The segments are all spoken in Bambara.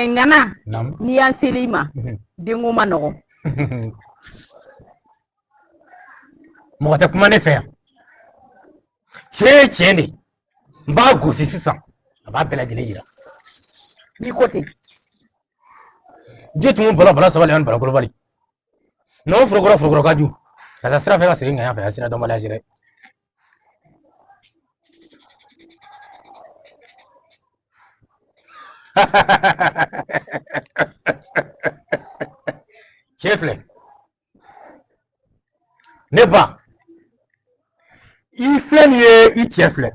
Ŋana, n'i y'an seli i ma, denko ma nɔgɔn. Mɔgɔ tɛ kuma ne fɛ yan. Tiɲɛ ye tiɲɛ de, n b'a gosi sisan, a b'a bɛɛ lajɛlen yira. N'i ko ten. Ji tun bala bala sabali ani bala kolobali n'o forokɔrɔ forokɔrɔ ka ju ka taa sira fɛ ka segin ka yan fɛ a sira dɔnbaliya sira. Cɛ filɛ, ne ba, i filɛ nin ye, i cɛ filɛ,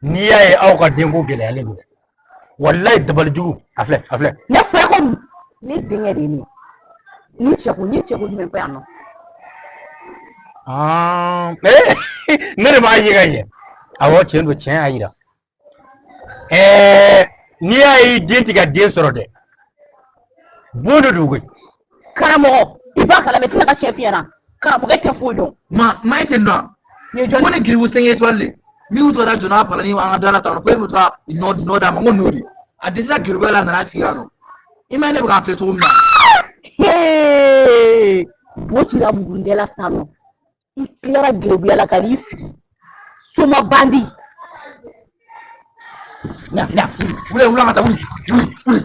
n'i y'a ye aw ka denko gɛlɛyalen don, walayi dabalijugu, a filɛ, a filɛ. Ne filɛ ko ne denkɛ de ye nin ye. Ni cɛ ko, ni cɛ ko jumɛn fɔ yan nɔ? Ne de b'a ye ka ɲɛ. Awɔ, tiɲɛ don, tiɲɛ y'a yira. N'i y'a ye den tɛ ka den sɔrɔ dɛ, bon de don koyi. Karamɔgɔ, i b'a kalama, i tɛna ka sɛ f'i ɲɛna, karamɔgɔ tɛ foyi dɔn. Ma ma e tɛ n dɔn. Nin ye jɔn? Ko ne giribu 5 étoiles de min bɛ to ka taa jɔn n'a ni an ka da la tan, ko e bɛ taa nɔ nɔ d'a ma, n ko n'o de a dɛsɛra giribuya la, a nana sigi yan nɔ. I ma ye ne bɛ k'a filɛ cogo min na. Bo cira bugundɛ la sisan nɔ, i tilara geribuya la ka n'i sigi soma bandi. Ɲa ɲa, wuli wuli, an ka taa, wuli wuli wuli.